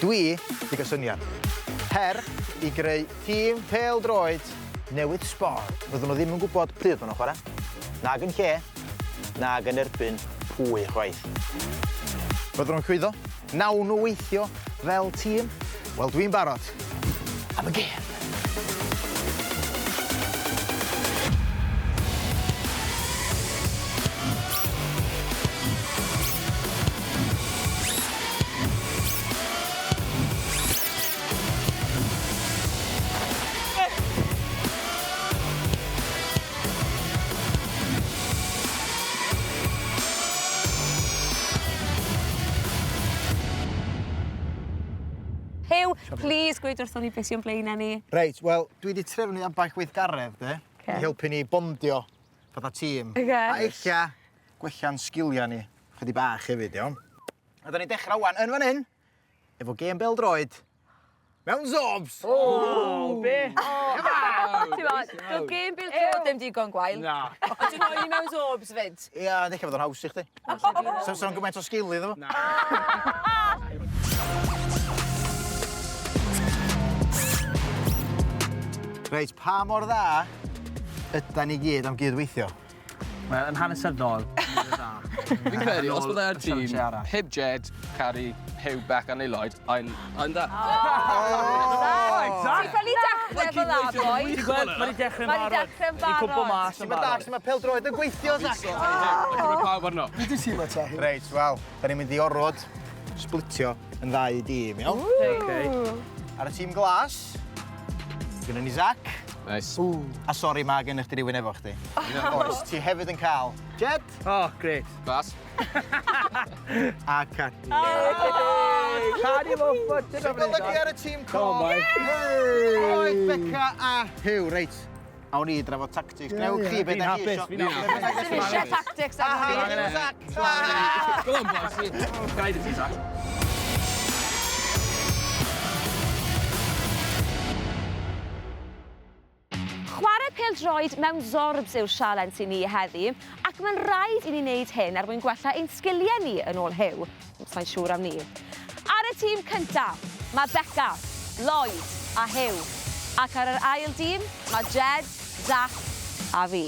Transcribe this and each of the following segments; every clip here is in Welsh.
Dwi 'di gael syniad. Her i greu tîm pêl-droed newydd sbon. Fyddwn nhw ddim yn gwybod pryd maen nhw'n chwarae, nag yn lle, nag yn erbyn pwy chwaith. Fyddwn nhw'n llwyddo? Nawn nhw weithio fel tîm? Wel, dwi'n barod am y gêm! Huw, plîs gweud wrthon ni beth sy'n blaenau ni. Reit, wel, dwi wedi trefnu ambell weithgaredd, de, Ocê. i helpu ni bondio fatha tîm. Ocê. A ella gwella'n sgiliau ni chydig bach hefyd, iawn? A da ni'n dechrau wan yn fan hyn, efo gêm bêl-droed, mewn Zorbs! O, be? Ti'n doedd gêm bêl-droed ddim digon gwael. Na. Ond ti'n rhoi ni mewn Zorbs fyd. Ia, ond ella fod o'n haws i chdi. So, so'n gymaint o sgil iddo fo. Na. Reit, pa mor dda ydan ni gyd am gyd-weithio? Wel, yn hanesyddol, mae'n dda. Fi'n credu, os byddai'r Yn tîm, heb Jed, Cari, Huw, Beca neu Lloyd, I'm, I'm da. Ti'n ffili dechrau fel la, boi. Ti'n gweld, mae wedi dechrau'n Mae 'di barod. dechrau'n Di cwmpo barod. mas Ti'n yn ma barod. dall sut mae pêl-droed yn gweithio, Zac? Mae pawb arno. Reit, wel, da ni'n mynd i orfod splitio yn ddau dîm, iawn? Okay. Ar y tîm glas, gynnon ni Zac. Nice. A sori, mae gennych chdi rywun efo chdi. Oes, ti hefyd yn cael Jed Oh, great. Glas. a Cadi. Cadi efo ffwt. Sy'n golygu ar y tîm Come on, coch. boy. Oed, Beca a Huw, reit. Awn ni drafod tactics. Gwnewch chi beth Fi'n da chi hapus, isio. fi'n hapus. Dim eisiau tactics ar Aha, fi. Zac. Ah! Go on, boys. Guide it, Zac. Chwarae pêl-droed mewn Zorbs yw'r sialens i ni heddi, ac mae'n rhaid i ni wneud hyn er mwyn gwella ein sgiliau ni yn ôl Huw. Sa'n siŵr am ni. Ar y tîm cyntaf, mae Beca, Lloyd a Huw. Ac ar yr ail dîm, mae Jed, Zac a fi.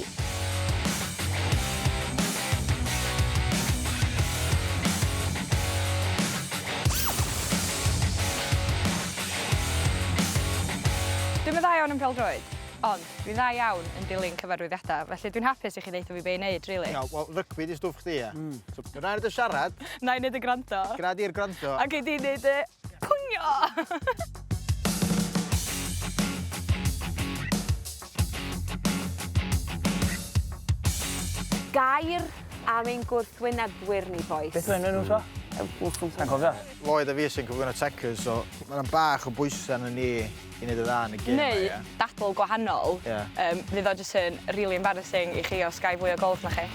Dwi'm yn dda iawn yn pêl-droed, ond dwi'n dda iawn yn dilyn cyfarwyddiadau, felly dwi'n hapus i chi ddeutha fi be i wneud, rili. Iawn, wel, rygbi 'di stwff chdi, ia? So, gwna i dy siarad, Na i wneud y gwrando. gwna di'r gwrando. A gei di wneud y pwngio! Gair am ein gwrthwynebwyr ni, bois. Beth yw enw nhw to? Sa'n cofio. Lloyd a fi sy'n cyflwyno Checkers, so mae'n bach o bwysau arno ni i wneud y dda yn y gêm. Neu ia. dadl gwahanol, Ie. fydd o jyst yn really embarrassing i chi os gai fwy o gols na chi.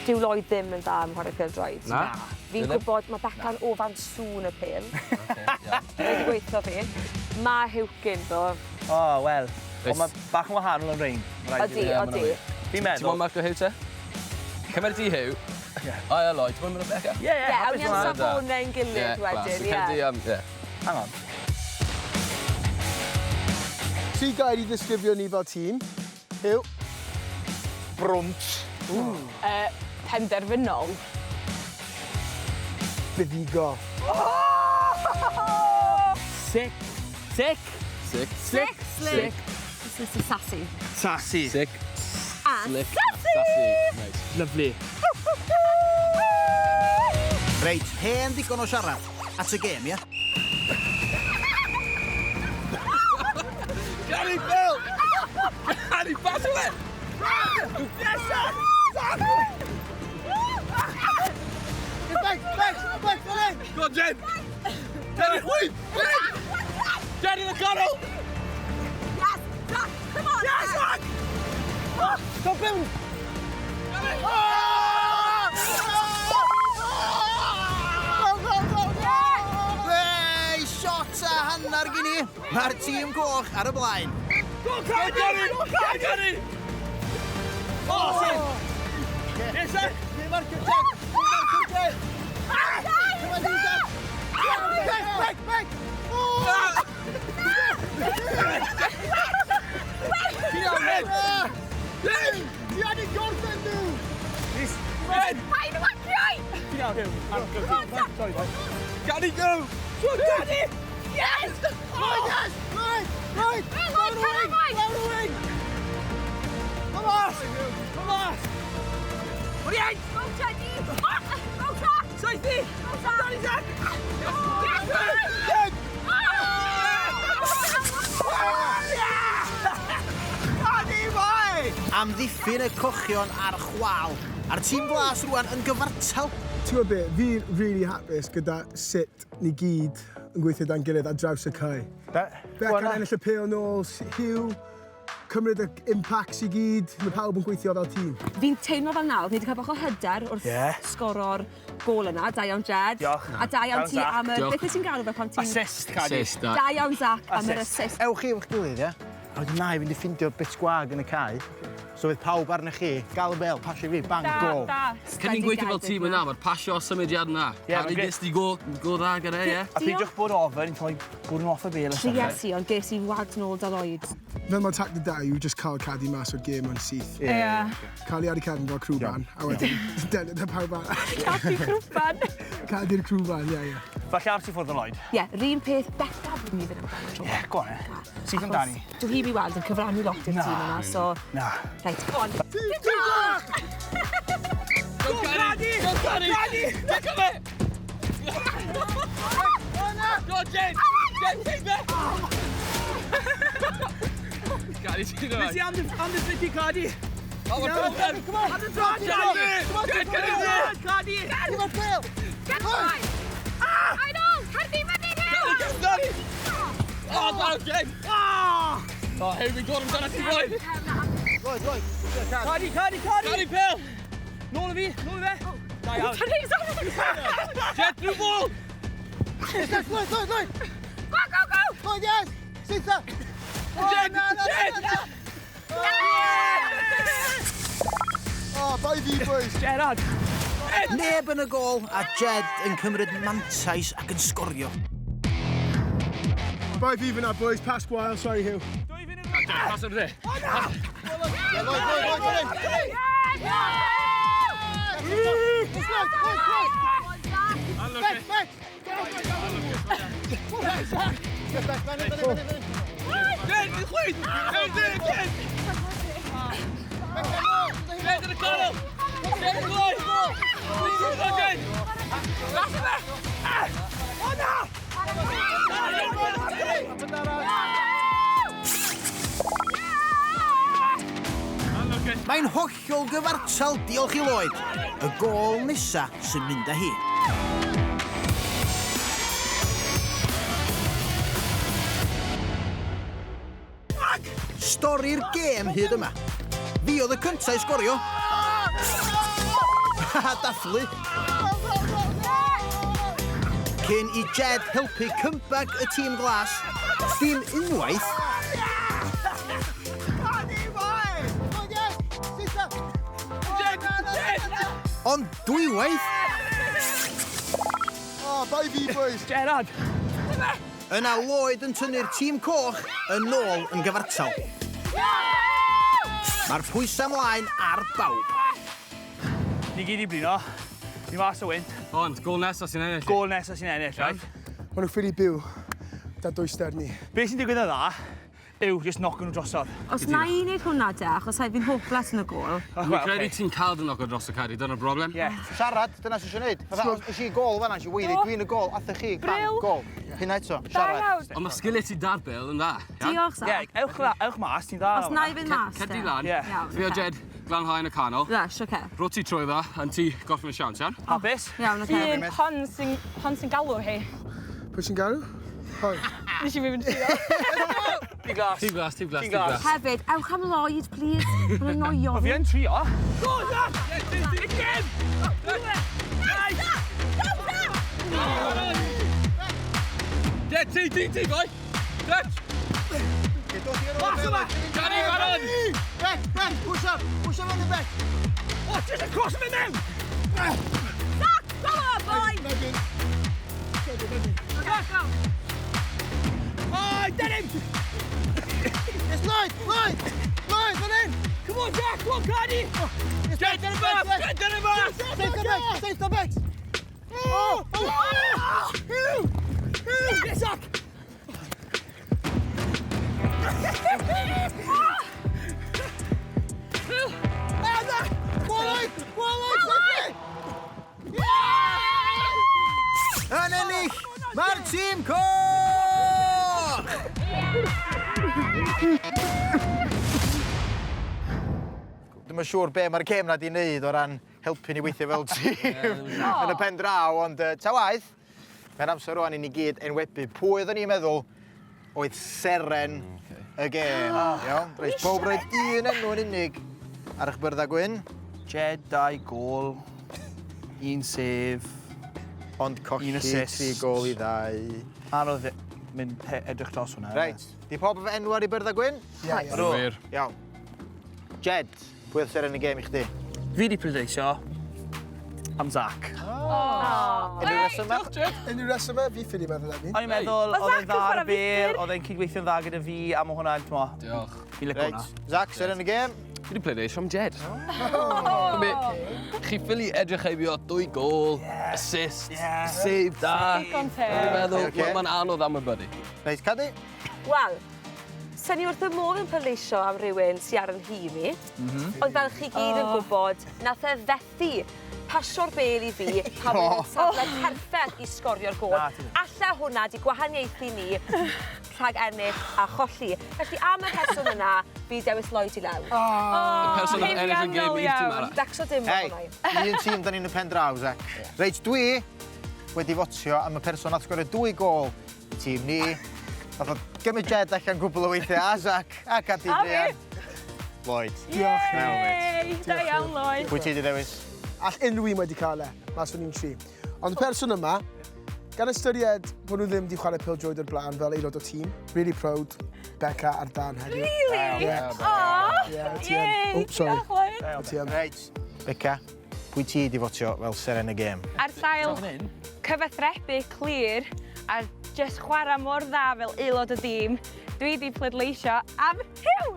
Dyw Lloyd ddim yn dda am chwarae pêl-droed. Na. Fi'n gwybod mae Beca'n ofan sŵn y pêl. Mae wedi gweithio fi. Mae Huwcyn, ddo. O, wel. Ond mae bach yn wahanol yn rein. Odi, odi. Fi'n Ti'n meddwl. moyn marco Huw te? Cymer di Huw. A ia, Lloyd, ti'n moyn mynd o Beca? Ie, ie, Ie, awn hapus ni am fel 'na. safonau'n gilydd wedyn, Ie, ie. ie. Hang on. Tri gair i ddisgrifio ni fel tîm. Huw. Brwnt. Penderfynol. Buddugol. Sick. Sick. Sick. Slick, Slick. This is sassy. Sassy. Sick. A Slick. sassy! Sassy. Nice. Lovely. Reit, hen ddigon o siarad. At y gêm, ia? Gary Bill! Gary, pass it! Yes, sir! Back, back, back, back! Go on, Jen! Jenny, wait! Jen! Jen in the canol! Yes, Zac, come on! Yes, Zac! Stop him! Go, go, go, go! Hey, shot a hanner gyn i. Mae'r tîm coch ar y blaen. Go, Gary! Go, Gary! Oh, shit! Yes, sir! Ni'n marcio Jed! Ni'n marcio Jed! Come on, Jed! Sorry, boy. Caddy, go! Go on, Caddy! Yes! Right, yes! Right! Right! Lloyd, Lawr y wing! come on, Lawr y wing! Come on! Come on! What are you? Go, Teddy! Go, Zach! Saethu! Go, Zach! Danny, Zach! Yes! Jed! Caddy, boy! Amddiffyn y cochion ar chwal. A'r tîm glas rwan yn gyfartal. Ti'n gwybod be, fi'n really hapus gyda sut ni gyd yn gweithio dan gilydd ar draws y cae. Beck yn ennill y pêl nôl, Hugh, cymryd y impacts i gyd, mae pawb yn gweithio fel tîm. Fi'n teimlo fel nawr, ni wedi cael bach o hyder wrth sgoro'r gôl yna. Da iawn, Jed. Diolch. A da iawn ti Zach. am y... Diolch. Beth wyt ti'n galw fe pan ti'n... Assist, Caddy. Assist, da. Da iawn, Zach, am yr Assist. assist. Ewch chi efo'ch gilydd, ie? A wedyn na i fynd i ffindio bit gwag yn y cae. So fydd pawb arnych chi, gael y bel, pasio fi, bang, Da, gol. da. Cyn ni'n gweithio fel tîm yna, mae'r pasio symudiad yna. Ie, Caddy ma'n grêt. gest di go, go dda gyda, ie. A peidiwch bod ofyn, ni'n cael bod yn off y bêl. Tries i, ond ges i wag nôl da Lloyd. Fel mae'n tactic da yw just cael Caddy mas o'r gêm yn syth. Ie. Cael ei ar y cefn fel crwban, a wedyn delio 'da pawb arall. Caddy crwban. Caddy'r crwban, ie, ie. Falle ar ti ffwrdd yn Lloyd. Ie, run peth, Beca fi'n mynd i fynd amdano tro. Ie, go on, e. Syth amdani. Dwi heb i weld yn cyfrannu lot i'r tîm yma, so... Na. Reit, go on. Tîm glas! Go, Caddy! Go, Caddy! Go, Caddy! Go, Jed! Jed, take that! Caddy, ti'n Nes i amddiffyn ti, Caddy. Oh, we're going! Come on! Come on, Jed, Caddy, Jed! Caddy! Come on, Phil! Get Lloyd! I know! Cerddi fyny, Caddy, Huw! Caddy! Oh, down, Jed! Oh, here we go, amdano ti, boy! Lloyd, Lloyd, Caddy, Caddy, Caddy! Caddy, Phil! Nôl i fi, nôl i fe. Da iawn. Jed, through ball! Lloyd, Lloyd, Lloyd! Go, go, go! Lloyd, yes! Sitha! Jed! na, na, Jed! na, na. Oh, bai fi, boys. Gerard. Neb yn y gol, a Jed yn cymryd mantais ac yn sgorio. Bai fi fyna, boys. Pass gwael, sorry, Hugh. Pass o'r dde. Yeah, Lloyd, Lloyd, Lloyd, Lloyd. It's Lloyd, Lloyd, Lloyd! Back, back! Get back, fyny, fyny, fyny, fyny. Jed, yn chwith! Jed, Jed, Jed! Jed yn y canol! Jed yn gloi! Go, Jed! Las yma! O, na! Mae'n hollol gyfartal, diolch i Lloyd. Y gol nesa sy'n mynd â hi. Stori'r gêm hyd yma. Fi oedd y cyntaf i sgorio. A dathlu. Cyn i Jed helpu comeback y tîm glas. Dim unwaith, Caddy, boy! Lloyd, yes! Sitha! Jed! Jed! ond dwywaith. Oh, bai fi, boys. Gerard. Yna Lloyd yn tynnu'r tîm coch yn ôl yn gyfartal. Mae'r pwysau ymlaen ar bawb. Ni gyd i blino. Ni mas o wynt. Ond, gol nesaf sy'n ennill. Gol nesaf sy'n ennill, right? Maen nhw ffili byw da dwyster ni. Be sy'n digwydd yn dda yw just knock nhw drosodd. Os na i wneud hwnna te, achos fi'n hopeless yn y gol. Dwi'n credu ti'n cael dy knock o dros y Caddy, dyna'r broblem. Ie. Siarad, dyna sy'n eisiau gwneud. Fatha, os i gol fan'na, nes i weiddi, dwi'n y gol, atho chi, bang, Brill. gol. Hynna eto, Da siarad. iawn. Ond mae sgiliau ti da'r bêl yn dda. iawn? Diolch, Ie, Zach. ewch, ewch mas, ti'n dda. Os na i fynd mas, Cer te. di lan. Ie. Iawn, Fi o ocê. Jed glanhau yn y canol. Lush, oce. Ro ti trwy dda, a ti gorffen y siawns, iawn? Hapus? Iawn, oce. Un, hon sy'n galw hi. Pwy sy'n galw? Hon. Nes i fynd trio. Tîm glas. Tîm glas, tîm glas, Tîm tîm glas. glas. Hefyd, ewch am Lloyd, please. Mae'n annoio Fi fi. yn trio. Go, Zach! Jed! Nice! Jed, ti, ti, ti, boy! Touch! Mas yma! Caddy, barod! Back, back, push up, push up on the back. O, just across him in mewn! Zach, come on, boy! Megan. Go, go. Oh, get him! It's Lloyd, Lloyd, Lloyd, fan hyn. Come on, Jack, come on, Cardi! It's Jed, dyna mas! Jed, dyna mas! Safe the back, safe the back. Oh! Oh! Huw! Huw! Yes, Zac! Yn ennill, mae'r tîm coch! Dwi'm yn siŵr be mae'r gêm 'na 'di wneud o ran helpu ni weithio fel tîm yn y pen draw, ond ta waeth, mae'n amser rwan i ni gyd enwebu pwy oedden ni'n meddwl oedd seren y gêm. Iawn? Reit, pawb roed un enw yn unig ar eich byrddau gwyn. Jed, dau gôl, un save, Ond colli un assist. 3 gôl i ddau. Anodd mynd edrych dros hwnna. Reit, di pawb efo enw ar ei byrddau gwyn? Ie, ie. Wir. Iawn. Jed, pwy oedd seren y gêm i chdi? Fi di pleidleisio am Zac. Unrhyw reswm? Unrhyw reswm e, fi ffili meddwl am un. O'n i'n meddwl, Mae oedd e'n Zac yn dda ar y chwarae bêl, oedd e'n cydweithio'n dda gyda fi, a mae hwnna'n, t'mo, Diolch. fi'n licio hwnna. Reit, Zac, seren y gêm. Fi wedi pleidleisio am Jed. Oh. Chi ffili edrych heibio dwy gôl, assist, save da. Digon teg. Fi'n meddwl, Ocê. mae'n anodd am y buddy. Reit, Cadi. Wel, sen i wrth y modd yn pleidleisio am rywun sy ar 'yn nhîm i. Ond fel chi gyd yn gwybod, nath e fethu pasio'r bêl i fi pan o'n i'n safle perffaith i sgorio'r gôl. Na, ti ddim. Alle hwnna 'di gwahaniaethu ni rhag ennill a cholli. Felly am y rheswm yna, fi dewis Lloyd i lawr. Y person yn ennill y gêm i'r tîm arall. Becso dim Hei, o hwnna. un tîm da ni'n y pen draw, Zac. Reit, dwi wedi fotio am y person nath sgorio dwy gôl i tîm ni. Nath o gymryd Jed allan gwbl o weithiau, a Zac, a Cadi A fi. Druan. Lloyd. Diolch. Yay! Da iawn, Lloyd. Pwy ti wedi dewis? All unrhyw un wedi cael e, mas o'n i'n tri. Ond y person yma, gan ystyried bod nhw ddim wedi chwarae pêl-droed o'r blaen fel aelod o tîm, really proud, Beca ar dan heddiw. Really? Yeah. Aw! Yeah, ti yn. Yay! Oh, sorry. Diolch, Lloyd. Ti yn. Reit, Beca, pwy ti wedi fotio fel seren y gêm? Ar sail cyfathrebu clir a jyst chwarae mor dda fel aelod o dîm, dwi wedi pleidleisio am Huw!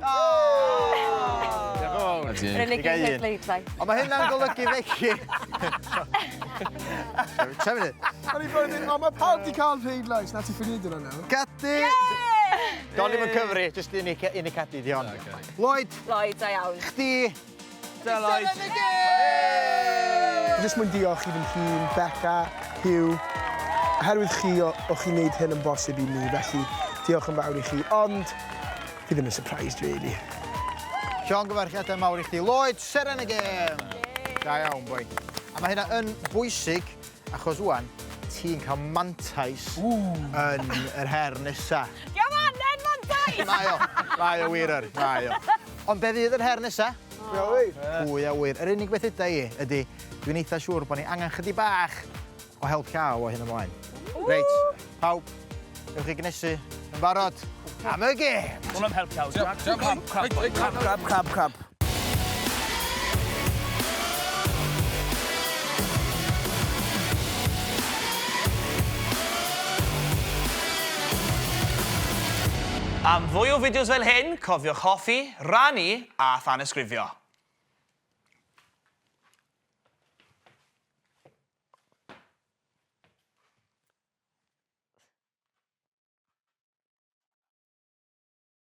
Diolch yn fawr. Yr unig Ti gael un un. pleidlais. Ond mae hynna'n golygu felly... Sorry, 10 munud. O'n i'n fod yn dweud, o, mae pawb wedi cael pleidlais. Na ti ffili dyn nhw. Cadi! Do'n i'm yn cyfri, jyst un i, un i Cadi, di hon. Lloyd, Lloyd, da iawn. chdi... Da, Lloyd. Seren y gêm! Jyst mwyn diolch i fy nhîm, Beca, Huw. Oherwydd chi, o chi'n neud hyn yn bosib i mi, felly diolch yn fawr i chi. Ond fi ddim yn surprised, really. Llongyfarchiadau mawr i chdi. Lloyd, seren y gêm! Da iawn, boi. A mae hynna yn bwysig, achos wan, ti'n cael mantais yn yr her nesa. Diolch anen mantais! Mae o, mae o wir yr, mae o. Ond be fydd yr her nesa? Pwy a ŵyr? Pwy a ŵyr. Yr unig beth yda i ydy, dwi'n eitha siŵr bod ni angen chydig bach o help llaw o hyn ymlaen. Reit, pawb, ewch chi gnesu yn barod am y gêm! Hwn am help llaw. Diolch, diolch. Crab, crab, Crab, crab, crab. Am fwy o fideos fel hyn, cofiwch hoffi, rannu a thanysgrifio.